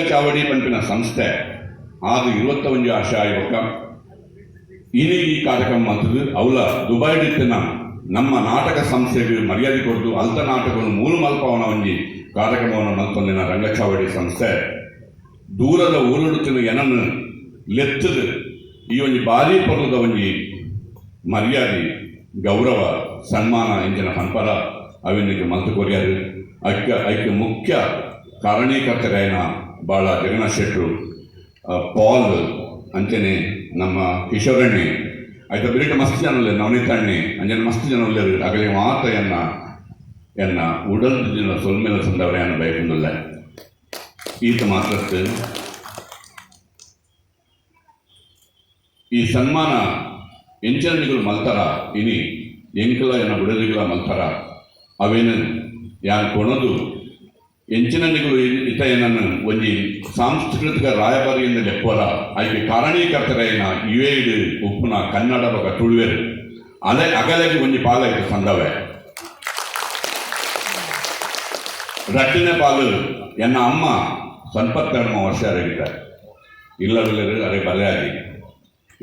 ಚಾವಡಿ ಪನ್ಪಿನ ಸಂಸ್ಥೆ ಆದ್ 21 ವರ್ಷ ಆಯಿಬೊಕ್ಕ ಇನಿ ಈ ಕಾರ್ಯಕ್ರಮ ಮಲ್ತುದು ಅವ್ಲ ದುಬೈಡ್ ಇತ್ತಿನ ನಮ್ಮ ನಾಟಕ ಸಂಸ್ಥೆಗೆ ಮರ್ಯಾದೆ ಕೊರ್ದು ಅಲ್ತ ನಾಟಕವನ್ನು ಮೂಲು ಮಲ್ಪವನ ಒಂಜಿ ಕಾರ್ಯಕ್ರಮವನ್ನು ಮಲ್ತೊಂದಿನ ರಂಗಚಾವಡಿ ಸಂಸ್ಥೆ ದೂರದ ಊರುಡುತ್ತಿನ ಎನನ್ ಲೆತ್ತದು ಈ ಒಂಜಿ ಬಾರಿ ಪೊರ್ಲುದ ಒಂಜಿ ಮರ್ಯಾದೆ, ಗೌರವ, ಸನ್ಮಾನ ಇಂಚಿನ ಪನ್ಪರ ಅವೆನ್ನಿಗೆ ಮಲ್ತು ಕೊರಿಯಾರು. ಐಕ್ ಐಕ್ ಮುಖ್ಯ ಕಾರಣೀಕರ್ತರಾಯನ ಬಾಳ ಜಗನ್ನಾಥ್ ಶೆಟ್ರು, ಪಾಲ್, ಅಂಚನೆ ನಮ್ಮ ಕಿಶೋರಣ್ಣೆ, ಆಯ್ತಾ ಬಿರಿಟ ಮಸ್ತ್ ಜನ ಉಲ್ಲೆರ್, ನವನೀತ ಅಣ್ಣೆ, ಅಂಚನೆ ಮಸ್ತ್ ಜನ ಉಲ್ಲೆರ್. ಅಗಲೆ ಮಾತ ಎನ್ನ ಎನ್ನ ಉಡಲ್ ದಿನ ಸೊಲ್ಮೆಲ ಸಂದವರೆಯನ್ನು ಬಯಕೊಂದುಲ್ಲೆ. ಈತ ಮಾತ್ರಕ್ಕೆ ಈ ಸನ್ಮಾನ ಎಂಚನಿಗಳು ಮಲ್ತಾರ, ಇನಿ ಎಂಕಲ ಎನ್ನ ಬುಡದಿಗಳ ಮಲ್ತಾರ, ಅವೇನು ಯಾನ್ ಕೊಣದು ಎಂಚಿನನಿಗಳು ಇತ ಏನನ್ನು ಒಂಜಿ ಸಾಂಸ್ಕೃತಿಕ ರಾಯಭಾರಿಯಿಂದ ಲೆಪ್ಪರ ಐಕೆ ಕಾರಣೀಕರ್ತರೇನ ಯುಎಡ್ ಉಪ್ಪುನ ಕನ್ನಡ ಬೊಕ ತುಳುವೆರ್ ಅಲೆ ಅಗಲಗೆ ಒಂಜಿ ಪಾಲೈತೆ ಸಂದವೆ. ರಡ್ಡನೇ ಪಾಲು ಎನ್ನ ಅಮ್ಮ 92 ವರ್ಷ ಅರಗಿದ್ದಾರೆ ಇಲ್ಲವಿಲ್ಲರು ಅರೆ ಬಲೆಯಾಗಿ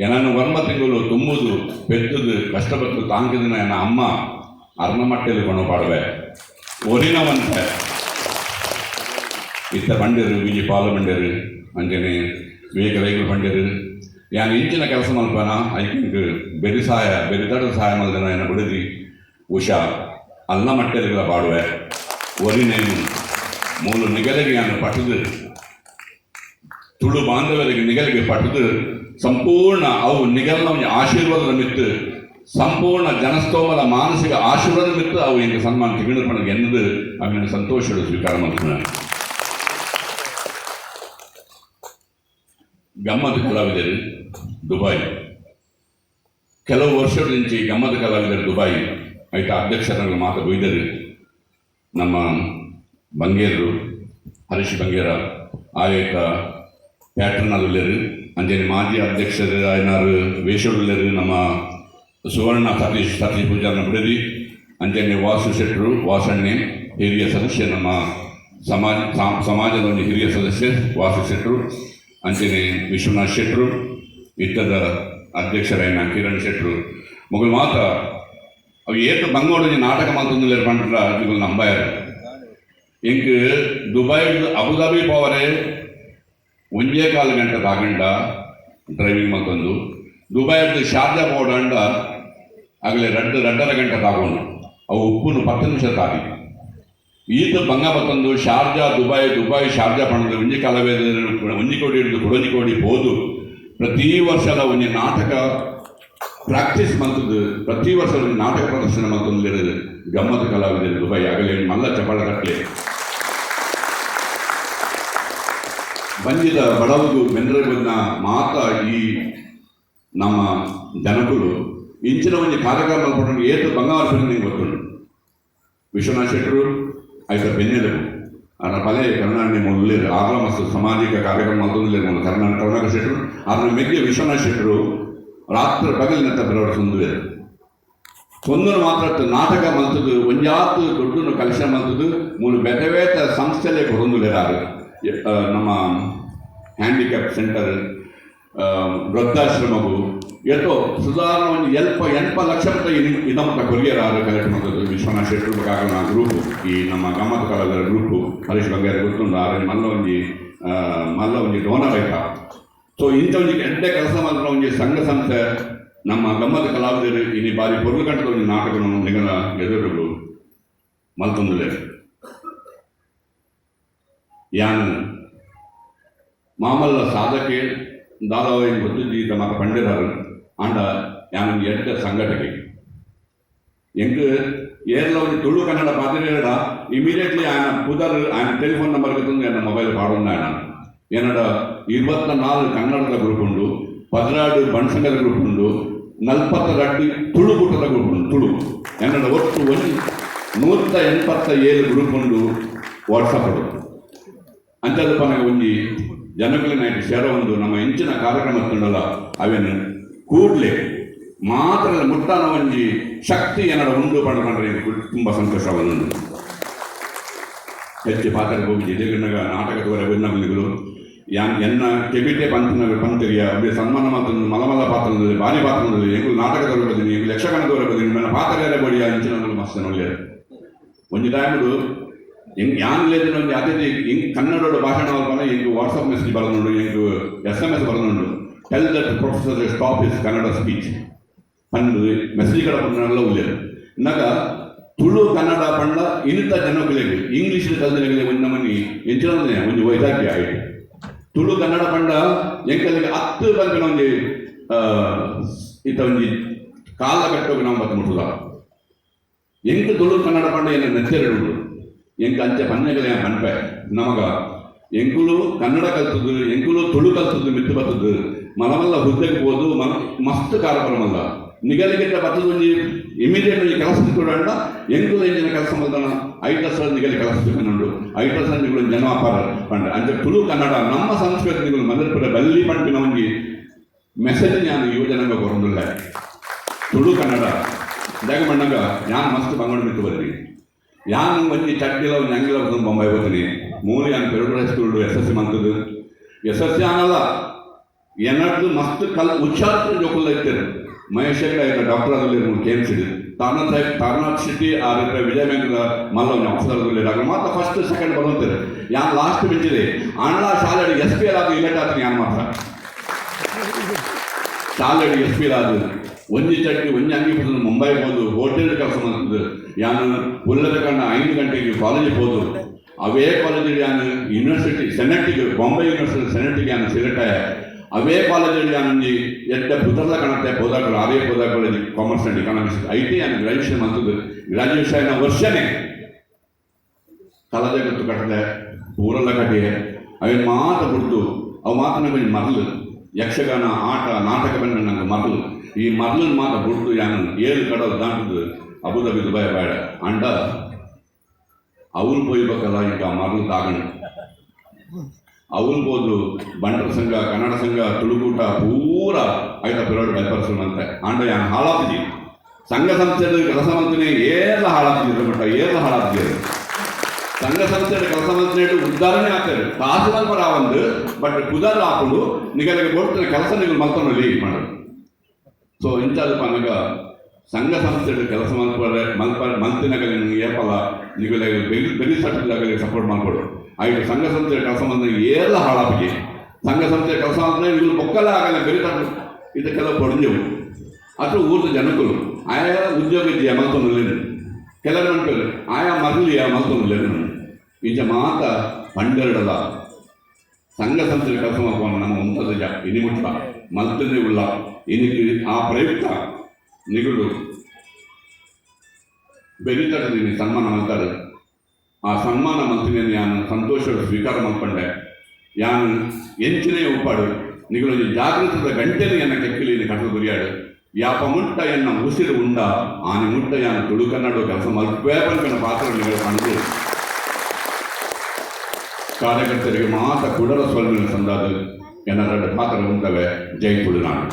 ಎನನ್ನು 9 ತಿಂಗಳು ತುಂಬುದು ಪೆತ್ತದು ಕಷ್ಟಪಟ್ಟು ತಾಂಕಿದಿನ ಎನ್ನ ಅಮ್ಮ ಅರ್ಣಮಟ್ಟೆಯಲ್ಲಿ ಕೊಣ ಪಾಡುವೆ ಒರಿನವಂತೆ ಇತ್ತ ಬಂಡಿರು ವಿಜಿ ಪಾಲು ಬಂಡಿರು ಅಂಚನೆ ವಿವೇಕ ರೈಗಳು ಬಂಡಿರು. ಯಾನ್ ಇಂಚಿನ ಕೆಲಸ ಮಲ್ಪನ ಐಕಿಂಕ್ ಬೆರಿ ಸಹಾಯ ಬೆರಿತಡ ಸಹಾಯ ಮಲ್ದನ ಎನ್ನ ಬಿಡದಿ ಉಷಾ ಅಲ್ಲ ಮಟ್ಟೆಲುಗಳ ಪಾಡುವೆ. ಒರಿನೇನು ಮೂಲು ನಿಗಲಿಗೆ ಯಾನು ಪಟ್ಟದು ತುಳು ಬಾಂಧವರಿಗೆ ನಿಗಲಿಗೆ ಪಟ್ಟದು ಸಂಪೂರ್ಣ ಅವು ನಿಗಲ್ನ ಒಂಜಿ ಆಶೀರ್ವಾದದ ಮಿತ್ತು ಸಂಪೂರ್ಣ ಜನಸ್ತೋಮದ ಮಾನಸಿಕ ಆಶೀರ್ವಾದ ಮಿತ್ತು ಅವು ಎಂಕ್ ಸನ್ಮಾನ ತಿಗಣು ಪಣಗ್ ಎನ್ನದು ಅವಿನ ಸಂತೋಷಡು ಸ್ವೀಕಾರ ಮಲ್ಪುನ. ಗಮ್ಮತ್ ಕಲಾವಿದರು ದುಬೈ ಕೆಲವು ವರ್ಷಗಳಿಂಚಿ ಗಮ್ಮತ್ ಕಲಾವಿದರು ದುಬೈ ಆಯ್ತಾ ಅಧ್ಯಕ್ಷರ ಮಾತು ಬೈದರು. ನಮ್ಮ ಬಂಗೇರು ಹರೀಶ್ ಬಂಗೇರ ಆಯತ ಪ್ಯಾಟ್ರನ್ ಉಲ್ಲೇರು, ಅಂಜನೆ ಮಾಜಿ ಅಧ್ಯಕ್ಷರು ಆಯ್ನಾರು ವೇಷಡುಲ್ಲೇರು, ನಮ್ಮ ಸುವರ್ಣ ಸತೀಶ್ ಸತೀಶ್ ಪೂಜಾರ್ನ ಬಿಡದಿ, ಅಂಜನೆ ವಾಸು ಶೆಟ್ಟರು ವಾಸಣ್ಣೆ ಹಿರಿಯ ಸದಸ್ಯ, ನಮ್ಮ ಸಮಾಜ ಸಮಾಜದ ಒಂದು ಹಿರಿಯ ಸದಸ್ಯ ವಾಸು ಶೆಟ್ಟರು, ಅಂಚನೆ ವಿಶ್ವನಾಥ್ ಶೆಟ್ಟರು, ಇತ್ತದ ಅಧ್ಯಕ್ಷರಾಯನ ಕಿರಣ್ ಶೆಟ್ಟರು ಮೊಗಲು ಮಾತ ಅವು ಏತ್ ಬಂಗೋಡು ನಾಟಕ ಮಲ್ತೊಂದುಲ್ಲೆರ್ ಪಂಡ್ರ ನಿಗುಲು ನಂಬಾಯರ್. ಎಂಕ್ ದುಬೈ ಅಬುದಾಬಿ ಪೋವರೆ 1.25 ಗಂಟೆ ತಾಗಂಡ ಡ್ರೈವಿಂಗ್ ಮಲ್ತೊಂದು, ದುಬೈರ್ದ್ ಶಾರ್ಜಾ ಪೋಡಂಡ ಅಗಲೆ ರಡ್ಡ್ 2.5 ಗಂಟೆ ತಾಗೊಂಡು, ಅವು ಉಪ್ಪುನು 10 ನಿಮಿಷ ತಾಗಿ. ಈತ ಬಂಗ ಬತ್ತೊಂದು ಶಾರ್ಜಾ ದುಬೈ ದುಬೈ ಶಾರ್ಜಾ ಪಂಡದು ಒಂಜಿ ಕಲಾವಿದ ಒಂಜಿ ಕೋಡಿ ಹಿಡಿದು ಕುಡೊಂಜಿ ಕೋಡಿ ಪೋದು ಪ್ರತಿ ವರ್ಷದ ಒಂಜಿ ನಾಟಕ ಪ್ರಾಕ್ಟೀಸ್ ಮಲ್ತದ್ದು, ಪ್ರತಿ ವರ್ಷ ಒಂಜಿ ನಾಟಕ ಪ್ರದರ್ಶನ ಮಲ್ತೊಂದು ಗಮ್ಮತ್ ಕಲಾವಿದರು ದುಬೈ ಆಗಲೇ ಮಲ್ಲ ಚಪಾಳ ಕಟ್ಲೆ. ಬಂಜಿದ ಬಡವಗು ಬೆಂದ್ರೆ ಬಂದ ಮಾತ ಈ ನಮ್ಮ ಜನಕುಲು ಇಂಚಿನ ಒಂಜಿ ಕಾರ್ಯಕ್ರಮ ಮಲ್ಪೊಡು ಏತ್ ಬಂಗಾರ ನಿಂಗೆ ಗೊತ್ತುಂಡು. ವಿಶ್ವನಾಥ್ ಶೆಟ್ಟರು ಐತ ಬೆನ್ನೆಲುಬು ಆರ್ನ ಪಲೆ ಕರುಣಾಣ್ಣಿ ಮುಲ್ಲೇರು ಆರ್ಲ ಮಸ್ತ್ ಸಾಮಾಜಿಕ ಕಾರ್ಯಕ್ರಮ ಮಲ್ತೊಂದುಲ್ಲೆರ್ ಮೂಲು ಕರುಣಾಕರ ಶೆಟ್ಟರು ಆರ್ನ ಮೆಗ್ಗೆ ವಿಶ್ವನಾಥ್ ಶೆಟ್ಟರು ರಾತ್ರಿ ಪಗಲಿನಂತ ಬರೋಡು ಸುಂದುವೆರ್. ಒಂದನ್ನು ಮಾತ್ರ ನಾಟಕ ಮಲ್ತದು ಒಂಜಾತ್ ದೊಡ್ಡನ್ನು ಕಲೆಕ್ಷನ್ ಮಲ್ತದು ಮೂಲು ಬೇತೆ ಬೇತೆ ಸಂಸ್ಥೆಲೆ ಕೊರೊಂದುಲ್ಲೆರ್. ನಮ್ಮ ಹ್ಯಾಂಡಿಕ್ಯಾಪ್ ಸೆಂಟರ್, ವೃದ್ಧಾಶ್ರಮಗು ಏತೋ ಸುಧಾರಣ ಒಂಜಿ ಎಲ್ಪ 80 ಲಕ್ಷ ಮಟ್ಟ ಇದಮಟ್ಟ ಕೊರಿಯರ್ ಆರು ಕಲೆಕ್ಟ್ ಮಲ್ತದು ವಿಶ್ವನಾಥ್ ಶೆಟ್ಟರು ಬೊಕ ಗ್ರೂಪು ಈ ನಮ್ಮ ಗಮ್ಮತ್ ಕಲಾವಿದರ ಗ್ರೂಪು ಹರೀಶ್ ಬಂಗಾರ ಗೊತ್ತುಂಡು. ಆರ್ ಮಲ್ಲ ಒಂಜಿ ಮಲ್ಲ ಒಂಜಿ ಡೋನರ್ ಆಯ್ತಾ. ಸೊ ಇಂಥ ಒಂಜಿ ಎಡ್ಡೆ ಕೆಲಸ ಮಲ್ಪುನ ಒಂಜಿ ಸಂಘ ಸಂಸ್ಥೆ ನಮ್ಮ ಗಮ್ಮತ್ ಕಲಾವಿದರು ಇನಿ ಬಾರಿ ಪೊರ್ಲು ಕಂಠದ ಒಂಜಿ ನಾಟಕನು ನಿಗಲ ಎದುರುಗು ಮಲ್ತೊಂದುಲ್ಲೆರ್. ಯಾನ್ ಮಾಮಲ್ಲ ಸಾಧಕೆ ದಾದಾವೈ ಗೊತ್ತುಜ್ಜಿ ತಮಕ ಪಂಡಿರರು ಆಂಡ ಯಾನ್ ಒಂಜಿ ಎಡ್ಡೆ ಸಂಘಟಕೆ. ಎಂಕ್ ಏರ್ಲ ಒಂಜಿ ತುಳು ಕನ್ನಡ ಪಾತೆರ್ಯಡ ಇಮಿಡಿಯೇಟ್ಲಿ ಆಯನ ಪುದರ್ ಆಯನ ಟೆಲಿಫೋನ್ ನಂಬರ್ ತಂದು ಎನ್ನ ಮೊಬೈಲ್ ಪಾಡೊಂದು ಆಯನ ಎನ್ನಡ 24 ಕನ್ನಡದ ಗ್ರೂಪ್ ಉಂಡು, 12 ಬಣ್ಸಂಗದ ಗ್ರೂಪ್ ಉಂಡು, 42 ತುಳು ಕೂಟದ ಗ್ರೂಪ್ ಉಂಡು. ತುಳು ಎನ್ನಡ ಒಟ್ಟು 187 ಗ್ರೂಪ್ ಉಂಡು ವಾಟ್ಸಪ್. ಅಂಚಾದ ಪನಗ ಒಂಜಿ ಜನಕುಲೆನ ಐಟ್ ಸೇರ ಒಂದು ನಮ್ಮ ಇಂಚಿನ ಕಾರ್ಯಕ್ರಮ ಇತ್ತುಂಡಲ ಅವೆನ್ ಕೂಡ್ಲೆ ಮಾತ್ರ ಮುಟ್ಟಾನ ಒಂಜಿ ಶಕ್ತಿ ಎನ್ನಡ ಉಂಡು ಪಂಡ ಪಂಡ್ರೆ ತುಂಬ ಸಂತೋಷ. ಹೆಚ್ಚು ಪಾತ್ರ ಹೋಗಿ ಎದುರುನಗ ನಾಟಕದವರೆ ಬೆನ್ನಗಳು ಯಾನ್ ಎನ್ನ ಕೆಬಿಟೆ ಪಂತಿನ ಪಂತೆರಿಯ ಸನ್ಮಾನ ಮಾತ್ರ ಮಲ ಮಲ್ಲ ಪಾತ್ರ ಭಾರಿ ಪಾತ್ರ ಎಂಕುಲು ನಾಟಕದವರೆ ಬದಿನಿ, ಎಂಕುಲು ಯಕ್ಷಗಾನದವರೆ ಬದಿನಿ, ನನ್ನ ಪಾತ್ರ ಬಡಿಯ ಇಂಚಿನ ಮಸ್ತ್ ಒಳ್ಳೆಯದು. ಒಂಜಿ ಟೈಮ್ಡು ಎಂಕ್ ಯಾನ್ ಲೇದಿನ ಒಂಜಿ ಅತಿಥಿ ಎಂಕ್ ಕನ್ನಡೋಡು ಭಾಷಣ ಮಲ್ಪನ ಎಂಕ್ ವಾಟ್ಸಪ್ ಮೆಸೇಜ್ ಬರದುಂಡು, ಎಂಕ್ ಎಸ್ಎಂಎಸ್ ಬರದುಂಡು, "Tell that professor stop his Kannada speech" ಪಂದ್ ಮೆಸೇಜ್ ಕಡ ಪಂಡ ಉಲ್ಲೇರು. ನಗ ತುಳು ಕನ್ನಡ ಪಂಡ ಇನ್ನಿತ ಜನಕುಲೆಗ್ ಇಂಗ್ಲೀಷ್ ಕಲ್ದಿನಗಲೆ ಒಂಜಿ ನಮನಿ ಎಂಚಿನ ಒಂಜಿ ವೈರಾಗ್ಯ ಆಯ್ತು. ತುಳು ಕನ್ನಡ ಪಂಡ ಎಂಕಲಿಗೆ ಹತ್ತು ಪನ್ಪಿನ ಒಂಜಿ ಇತ್ತ ಒಂಜಿ ಕಾಲ ಕಟ್ಟೋಗಿ ನಾವು ಬತ್ತು ಮುಟ್ಟುದ. ಎಂಕ್ ತುಳು ಕನ್ನಡ ಪಂಡ ಎನ್ನ ನೆತ್ತೆರಡು. ಎಂಕ್ ಅಂಚೆ ಪನ್ನೆಗಲೆ ಪನ್ಪೆ ನಮಗ ಎಂಕುಲು ಕನ್ನಡ ಕಲ್ತದ್ದು, ಎಂಕುಲು ತುಳು ಕಲ್ತದ್ದು, ಮಿತ್ತು ಬತ್ತದ್ದು, ಮಲಮಲ್ಲ ಹುದ್ದೆಗೆ ಹೋದು ಮನ ಮಸ್ತ್ ಕಾರ್ಬರ ಮಲ್ಲ ನಿಗಲಿಗೆಟ್ಟ ಬತ್ತದ. ಒಂಜಿ ಇಮಿಡಿಯೇಟ್ ಒಂಜಿ ಕೆಲಸ ತಿಕ್ಕೊಡಂಡ ಎಂಕುಲು ಎಂಚಿನ ಕೆಲಸ ಮಲ್ದನ ಐಟ ಸಲ ನಿಗಲಿ ಕೆಲಸ ತಿಕ್ಕೊಂಡು ಐಟ ಸಲ ನಿಗುಲು ಜನ ಅಪಾರ ಪಂಡ. ಅಂಚೆ ತುಳು ಕನ್ನಡ ನಮ್ಮ ಸಂಸ್ಕೃತಿ ನಿಗುಲು ಮದರ್ಪುರ ಬಲ್ಲಿ ಪಂಪಿನ ಒಂಜಿ ಮೆಸೇಜ್ ನಾನು ಯುವಜನಾಂಗ ಕೊರೊಂದುಲ್ಲೆ. ತುಳು ಕನ್ನಡ ದಾಗ ಮಣ್ಣಗ ಯಾನ್ ಮಸ್ತ್ ಬಂಗಡ ಮಿತ್ತು ಬರ್ರಿ. ಯಾನ್ ಒಂಜಿ ಚಡ್ಡಿಲ ಒಂಜಿ ಅಂಗಿಲ ಬೊಂಬೈ ಹೋಗ್ತೀನಿ. ಮೂಲು ಯಾನ್ ಪೆರುಡು ಹೈಸ್ಕೂಲ್ ಎಸ್ಎಸ್ಸಿ ಮಂತದ್ದು. ಎಸ್ಎಸ್ಸಿ ಆನಲ್ಲ ಎನ್ನಡ್ದು ಮಸ್ತ್ ಕಲ್ ಹುಷಾರ್ ಜೋಕುಲ್ಲ ಇತ್ತೇನೆ. ಮಹೇಶ್ ಹೆಗ್ಡೆ ಆಯ್ತಾ ಡಾಕ್ಟರ್ ಆದಲ್ಲಿ ಕೆಎಂಸಿ, ತಾರನಾಥ್ ಸಾಹೇಬ್, ತಾರನಾಥ್ ಶೆಟ್ಟಿ ಆ ರೀತಿ ವಿಜಯ ಬ್ಯಾಂಕ್ ಮಲ್ಲ ಒಂದು ಆಫೀಸರ್ ಆಗ ಮಾತ್ರ ಫಸ್ಟ್ ಸೆಕೆಂಡ್ ಬರುವಂತಾರೆ. ಯಾನ್ ಲಾಸ್ಟ್ ಬೆಂಚಿದೆ. ಅಣ್ಣ ಶಾಲೆ ಎಸ್ಪಿ ಎಲ್ ಆದ ಇಲೆಕ್ಟ್ ಆತೀನಿ. ಯಾನ್ ಮಾತ್ರ ಶಾಲೆ ಎಸ್ಪಿ ಆದ ಒಂಜಿ ಚಟ್ನಿ ಒಂಜಿ ಅಂಗಿ ಪುಸ್ತಕ ಮುಂಬೈ ಹೋದು ಹೋಟೆಲ್ ಕೆಲಸ ಮಾಡ್ತದೆ. ಯಾನು ಉಲ್ಲದ ಕಂಡ 5 ಗಂಟೆಗೆ ಕಾಲೇಜಿಗೆ ಹೋದು. ಅವೇ ಕಾಲೇಜಿಗೆ ಯಾನು ಯೂನಿವರ್ಸಿಟಿ ಸೆನೆಟಿಗೆ, ಬಾಂಬೆ ಯೂನಿವರ್ಸಿಟಿ ಸೆನೆಟಿಗೆ ಯಾನು ಸೆಲೆಕ್ಟ್ ಆಯ. ಅವೇ ಕಾಲೇಜಲ್ಲಿ ಯಾನು ಒಂಜಿ ಎಡ್ಡ ಪುದರ್ಲ ಕಣತೆ ಪೋದಾಕಲು ಅವೇ ಪೋದಾ college commerce and economics IT ಯಾನು ಗ್ರಾಜುಯೇಷನ್ ಮಾಡ್ತದೆ. ಗ್ರಾಜುಯೇಷನ್ అయిన ವರ್ಷನೇ ಕಲದ ಗೊತ್ತು ಕಟ್ಟದೆ ಊರೆಲ್ಲ ಕಟ್ಟಿಗೆ ಅವೆ ಮಾತ ಬಿಡ್ತು. ಅವು ಮಾತ ನಂಗೆ ಮರಲು ಯಕ್ಷಗಾನ ಆಟ ನಾಟಕ ಬಂದ ನಂಗೆ ಮರಲು. ಈ ಮರಲನ್ ಮಾತ ಬಿಡ್ತು ಯಾನು ಏಳು ಕಡಲ್ ದಾಟದು ಅಬುದಾಬಿ ದುಬಾಯ್ ಬೇಡ ಅಂಡ ಅವ್ರು ಪೋಯ್ಬೇಕಲ್ಲ. ಈಗ ಮರಲು ತಾಗಣ ಅವ್ರು ಹೋದು ಬಂಟರ ಸಂಘ, ಕನ್ನಡ ಸಂಘ, ತುಳುಕೂಟ ಪೂರ ಆಯ್ತಾ ಪಿರೋಡ್ ಬಲ್ಪರ್ಸುವಂತೆ ಅಂಡ ಯಾನು ಹಾಳಾಗ್ತಿದ್ದಿ. ಸಂಘ ಸಂಸ್ಥೆ ಕೆಲಸ ಮಾಡ್ತೀನಿ, ಏರ್ಲ ಹಾಳಾಗ್ತಿದ್ರು ಮಟ್ಟ ಏರ್ಲ ಹಾಳಾಗ್ತಿದ್ರು. ಸಂಘ ಸಂಸ್ಥೆ ಕೆಲಸ ಮಾಡ್ತೀನಿ, ಉದ್ದಾರಣೆ ಆಗ್ತದೆ. ಕಾಸು ಮಲ್ಪರ ಒಂದು ಬಟ್ ಕುದರ್ ಹಾಕೊಂಡು ನಿಗಲಿಗೆ ಕೊಡ್ತಾನೆ ಕೆಲಸ ನೀವು ಮಲ್ಕೊಂಡು ಲೀಡ್ ಮಾಡೋದು. ಸೊ ಇಂಥದ್ದು ಪನಗ ಸಂಘ ಸಂಸ್ಥೆ ಕೆಲಸ ಮಲ್ಪರೆ ಮಲ್ಪ ಮಲ್ತಿನಾಗ ನಿಮ್ಗೆ ಏಪಲ್ಲ ನಿಗಲೆ ಬೆರಿ ಬೆರಿ ಸಟ್ಟದಾಗಲಿ ಸಪೋರ್ಟ್ ಮಾಡ್ಕೊಡು ಆಯ್ತು. ಸಂಘ ಸಂಸ್ಥೆ ಕೆಲಸ ಮಾಡಿದ್ರೆ ಏರ್ಲ ಹಾಳಾಪಿಗೆ. ಸಂಘ ಸಂಸ್ಥೆ ಕೆಲಸ ಮಾಡಿದ್ರೆ ಇವ್ರು ಬೊಕ್ಕಲ್ಲ ಆಗಲ್ಲ. ಬೆರಿ ತಟ್ಟು ಇದಕ್ಕೆಲ್ಲ ಪೊಡಂಜವು ಅಥವಾ ಊರ್ದ ಜನಕುಲು ಆಯಾ ಉದ್ಯೋಗ ಇದೆಯಾ ಮಲ್ತೊಂದು. ಕೆಲವರು ಅಂತಾರೆ ಆಯಾ ಮರಲಿಯ ಮಲ್ತೊಂದು. ಇಂಚ ಮಾತ ಪಂಡೆರಡಲ ಸಂಘ ಸಂಸ್ಥೆ ಕೆಲಸ ಮಾಡ್ಕೊಂಡು ನಮ್ಮ ಉಂಟದ ಇನಿ ಮುಟ್ಟ ಮಲ್ತನೆ ಉಳ್ಳ. ಇನಿಕ್ ಆ ಪ್ರಯುಕ್ತ ನಿಗುಡು ಬೆರಿತಟದಿನಿ ಸನ್ಮಾನ ಮಾಡ್ತಾರೆ. ಆ ಸನ್ಮಾನ ಮಲ್ತಿನ ಯಾನು ಸಂತೋಷ ಸ್ವೀಕಾರ ಮಲ್ಪಂಡೆ. ಯಾನು ಎಂಚಿನೇ ಉಪ್ಪಾಡು ನಿಗುಲು ಜಾಗೃತದ ಗಂಟೆನ ಎನ್ನ ಕೆಕ್ಕಿಲಿ ಕಟ್ಟದ ಗುರಿಯಾಡು. ಯಾಪ ಮುಟ್ಟ ಎನ್ನ ಉಸಿರು ಉಂಡ ಆನೆ ಮುಟ್ಟ ಯಾನು ತುಳು ಕನ್ನಡ ಕೆಲಸ ಮಲ್ಪೇ ಪನ್ಪಿನ ಪಾತ್ರ ನಿಗಳು ಕಂಡು ಕಾರ್ಯಕರ್ತರಿಗೆ ಮಾತ ಕುಡರ ಸೊಲ್ಮಿನ ಸಂದಾದ ಎನ್ನ ಪಾತ್ರ ಉಂಟವೆ. ಜೈ ತುಳುನಾಡು.